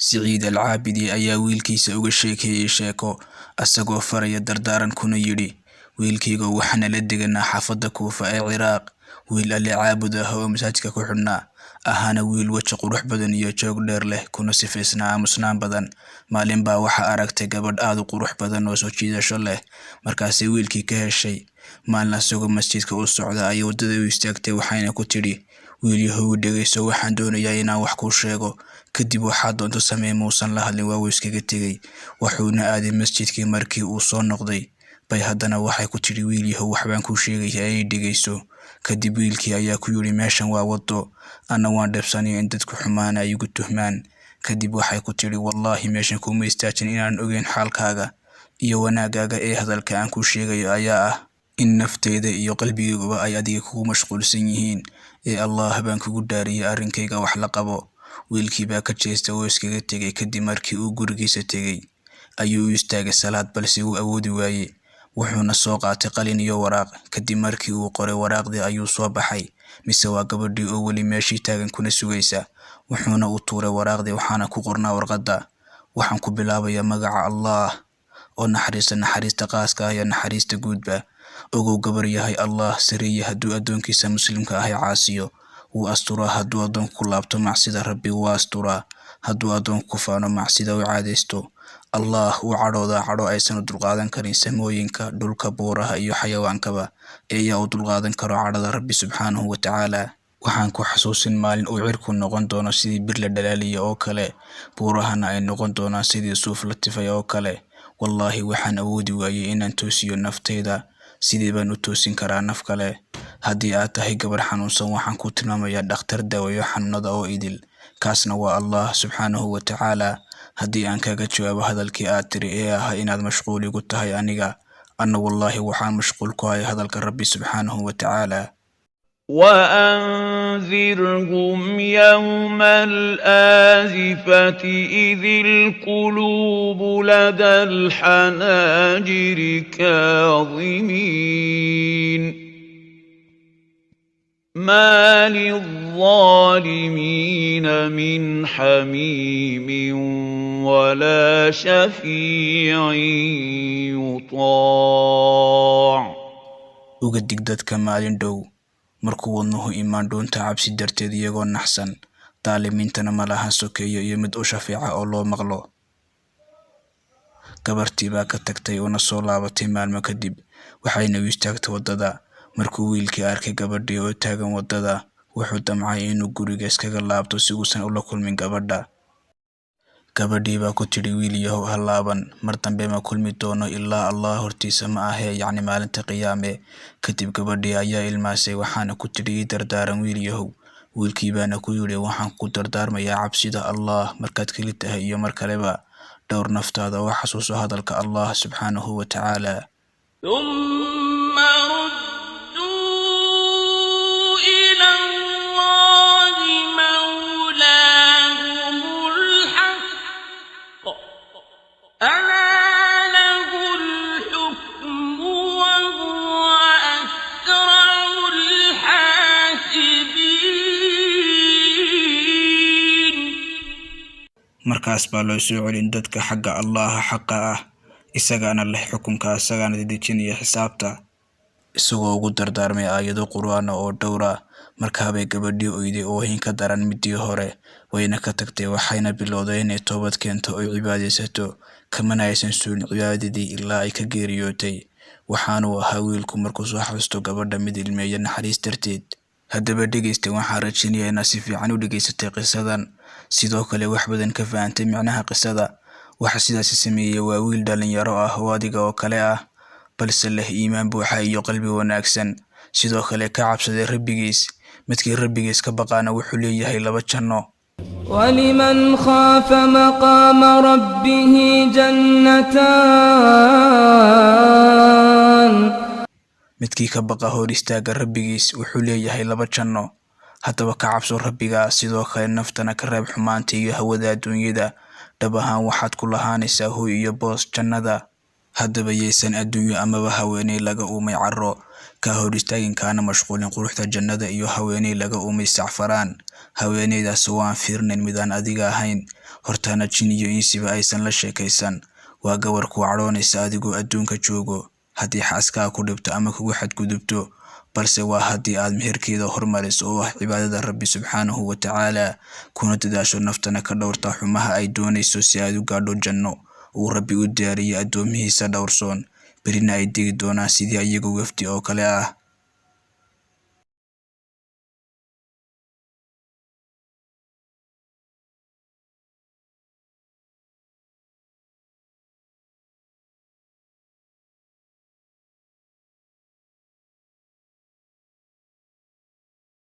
Siciid Alcaabidi ayaa wiilkiisa uga sheekeeyay sheeko, asagoo faraya dardaaran kuna yidhi, "Wiilkaygow, waxaan la deganaa xaafadda Kuufa ee Ciraaq, wiil Alle caabud ah oo masaajidka ku xidhnaa, ahaana wiil weji qurux badan iyo joog dheer leh, kuna sifaysnaa aamusnaan badan. Maalin baa waxaa aragtay gabadh aad u qurux badan oo soo jiidasho leh, markaasay wiilkii ka heshay. Maalin asagoo masjidka u socda ayay waddada u istaagtay, waxayna ku tidhi, 'Wiil yahow, dhegeyso, waxaan doonayaa inaan wax kuu sheego. Kadib waxaad doonto samee.' Muusan la hadlin, waa uu iskaga tegey. Wuxuuna aaday masjidkii. Markii uu soo noqday bay haddana waxay ku tidhi, 'Wiil yahow, waxbaan kuu sheegayaa ee dhegeyso.' Kadib wiilkii ayaa ku yidhi, 'Meeshan waa waddo, anna waan dhibsanaya in dadku xumaana ay igu tuhmaan.' Kadib waxay ku tidhi, 'Wallaahi, meeshan kuma istaajin inaanan ogeyn xaalkaaga iyo wanaaggaaga, ee hadalka aan kuu sheegayo ayaa ah in nafteyda iyo qalbigayguba ay adiga kugu mashquulsan yihiin, ee Allah baan kugu dhaariyay, arrinkayga wax la qabo.' Wiilkii baa ka jeestay oo iskaga tegey. Kadib markii uu gurigiisa tegey ayuu u istaagay salaad, balse wuu awoodi waayey. Wuxuuna soo qaatay qalin iyo waraaq. Kadib markii uu qoray waraaqdii ayuu soo baxay, mise waa gabadhii oo weli meeshii taagan kuna sugaysa. Wuxuuna u tuuray waraaqdii, waxaana ku qornaa warqadda, 'Waxaan ku bilaabayaa magaca Allah oo naxariista, naxariista khaaska ah iyo naxariista guudba. Ogow gabar yahay, Allah sareeye hadduu addoonkiisa muslimka ahi caasiyo, wuu asturaa. Hadduu addoonku ku laabto macsida, Rabbi wuu asturaa. Hadduu addoonku ku faano macsida u caadaysto, Allah wuu cadhoodaa cadho aysan u dulqaadan karin samooyinka, dhulka, buuraha iyo xayawaankaba, ee yaa u dulqaadan karo cadhada Rabbi subxaanahu wa tacaala? Waxaan ku xasuusin maalin uu cirku noqon doono sidii bir la dhalaaliyo oo kale, buurahana ay noqon doonaan sidii suuf la tifay oo kale. Wallaahi, waxaan awoodi waayey inaan toosiyo naftayda, sidee baan u toosin karaa naf kale? Haddii aad tahay gabar xanuunsan, waxaan ku tilmaamayaa dhakhtar daaweeyo xanuunada oo idil, kaasna waa Allah subxaanahu wa tacaala. Haddii aan kaga jawaabo hadalkii aad tiri ee ahaa inaad mashquul igu tahay aniga, anna wallaahi waxaan mashquul ku ahay hadalka Rabbi subxaanahu wa tacaala." وأنذرهم يوم الآزفة إذ القلوب لدى الحناجر كاظمين، ما للظالمين من حميم ولا شفيع يطاع. Uga dig dadka maalin dhow markuu wadnuhu imaan dhuunta cabsi darteed iyagoo naxsan. Daalimiintana ma laha sokeeyo iyo mid u shafeeca oo loo maqlo." Gabartii baa ka tagtay una soo laabatay maalmo kadib, waxayna u istaagtay waddada. Markuu wiilkii arkay gabadhii oo taagan waddada, wuxuu damcay inuu guriga iskaga laabto si uusan ula kulmin gabadha. Gabadhii baa ku tidhi, "Wiil yahow, ha laaban, mar dambe ma kulmi doono ilaa Allah hortiisa ma ahee, yacni maalinta qiyaame." Kadib gabadhii ayaa ilmaasay, waxaana ku tidhi, "Ii dardaaran, wiil yahow." Wiilkii baana ku yidhi, "Waxaan ku dardaarmayaa cabsida Allah markaad keli tahay iyo mar kaleba. Dhowr naftaada oo xasuuso hadalka Allah subxaanahu wa tacaala." ثم ردوا إلى الله مولاهم الحق، ألا له الحكم وهو أسرع الحاسبين. Markaas baa loo soo celin dadka xagga Allaha xaqa ah, isagaana leh xukunka, isagaana dedejinaya xisaabta. Isagoo ugu dardaarmay aayado Qur'aan oo dhowr ah. Markaabay gabadhii oyday oohin ka daran midii hore, wayna ka tagtay, waxayna bilowday inay toobad keento oo cibaadaysato, kamana aysan suulin cibaadadii ilaa ay ka geeriyootay. Waxaanuu ahaa wiilku markuu soo xasuusto gabadha mid ilmeeya naxariis darteed. Haddaba dhegeysta, waxaan rajaynayaa inaad si fiican u dhegeysatay qisadan, sidoo kale wax badan ka fahantay micnaha qisada. Waxa sidaasi sameeyey waa wiil dhalinyaro ah oo adiga oo kale ah, balse leh iimaan buuxa iyo qalbi wanaagsan, sidoo kale ka cabsaday Rabbigiis. Midkii Rabbigiis ka baqaana wuxuu leeyahay laba janno. ولمن خاف مقام ربه جنتان. Midkii ka baqa hor istaagga Rabbigiis wuxuu leeyahay laba janno. Haddaba ka cabso Rabbiga, sidoo kale naftana ka reeb xumaanta iyo hawada adduunyada. Dhab ahaan waxaad ku lahaanaysaa hoy iyo boos jannada. Haddaba yaysan adduunyo amaba haweeney laga uumay carro Kaa hor istaagin kaana mashquulin quruxda jannada iyo haweeney laga uumay sacfaraan. Haweeneydaas oo aan fiirinayn mid aan adiga ahayn, hortaana jin iyo insiba aysan la sheekaysan. Waa gabar kuu cadhoonaysa adigoo adduunka joogo, haddii xaaskaa ku dhibto ama kugu xadgudubto, balse waa haddii aad meherkeeda hormariso oo ah cibaadada Rabbi subxaanahu wa tacaala, kuna dadaasho naftana ka dhowrta xumaha ay doonayso si aad u gaadho janno uu Rabbi u diyaariyey addoomihiisa dhowrsoon, berrina ay degi doonaan sidii iyagoo wafdi oo kale ah.